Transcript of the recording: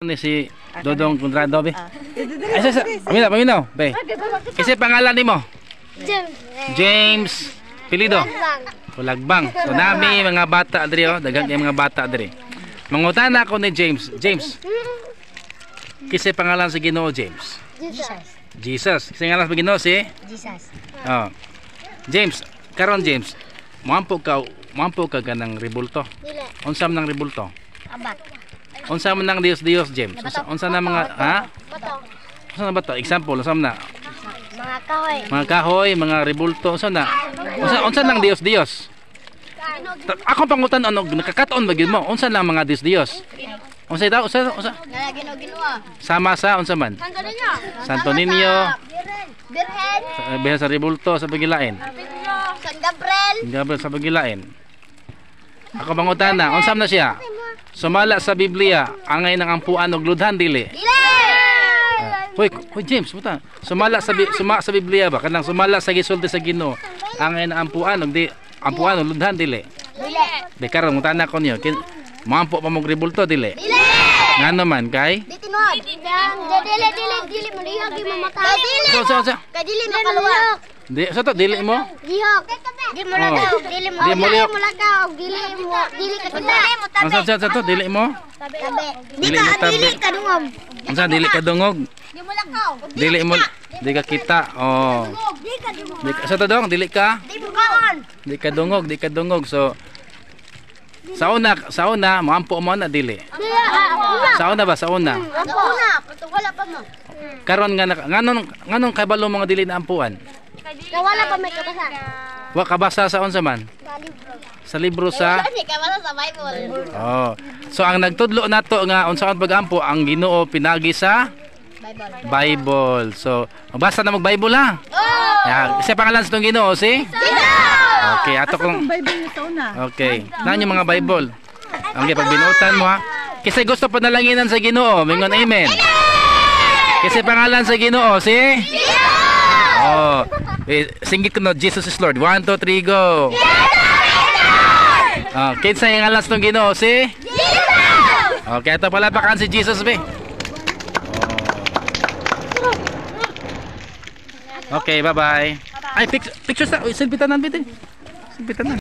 Ni si Dodong Conrado be. Ay, sa, paminaw, paminaw, be. Kasi pangalan nimo? James. James Pilido. Kulagbang. So nami mga bata diri oh, daghan kay mga bata diri. Mangutana ako ni James. James. Kinsa pangalan sa Ginoo, James? Jesus. Jesus. Kinsa ngalan sa Ginoo si? Jesus. Oh. James, karon James, moampo ka kanang rebulto. Dili. Unsa man ang rebulto? Abat. Unsa man ang Dios Dios, James? Unsa na mga, ha? Bato. Unsa na ba to? Example, unsa man na? Mga kahoy. Mga kahoy, mga rebulto, unsa na? Unsa nang Dios Dios? Akong pangutan ano, nakakaton ba gyud mo? Unsa lang mga Dios Dios? Unsa itaw? Unsa? Nga Ginoo-Ginoo. Sama sa unsa man? Santo Niño. Santo Niño, Birhen. sa, Birhen sa rebulto sa pagilain. San Gabriel. Gabriel sa pagilain. Ako pangutana, unsa man na siya? Sumala sa Biblia, angay ng ampuan og ludhan dili. Dili. Hoy, hoy James, buta. Sumala sa Biblia ba kanang sumala sa gisulti sa Ginoo, angay ng ampuan og di ampuan og ludhan dili. Dili. Di karon mangutana ko niyo, moampo pa mog rebulto dili. Dili. Ngano man kay? Di tinuod. Dili dili dili mo lihok di mo mata. Dili. So. Kay dili makaluwa. Di sa to dili mo? Lihok. Di mo lakaw, dili mo. Di mo lihok. Mo lakaw, dili mo dili ka kita. Unsa sa to dili mo? Tabi. Dili mo tabi. Dili ka dungog. Unsa dili ka dungog? Di mo lakaw. Dili mo di ka kita. Oh. Di ka dungog. Di ka, sa to dong dili ka? Di mo kaon. Di ka dungog, di ka dungog. So sa una moampo mo na dili. Dili ah. Sa una ba sa una? Sa una, wala pa mo. Karon nga nganong kabalo mga dili na ampuan? Wala pa may kabasa. Wa kabasa sa unsa man? Sa libro. Sa libro sa May kabasa sa Bible. Oh. So ang nagtudlo nato nga unsaon pag-ampo ang Ginoo pinagi sa Bible. Bible. So magbasa na mag Bible ha. Oh! Ya, isa pangalan sa itong Ginoo si? Jesus! Okay, ato kong Bible niyo sa una. Okay. Naan yung mga Bible? Okay, pag binutan mo ha. Kasi gusto panalanginan sa Ginoo, mingon amen. Kasi pangalan sa Ginoo si? Oh. Eh, singgit ko no, Jesus is Lord. 1, 2, 3, go. Oh, kinsa yung ngalan sa itong Ginoo si? Jesus! Okay, ito pala pakan si Jesus be. Oh. Okay, bye-bye. Ay, picture sa, uy, selfie tanan, bete. Selfie tanan.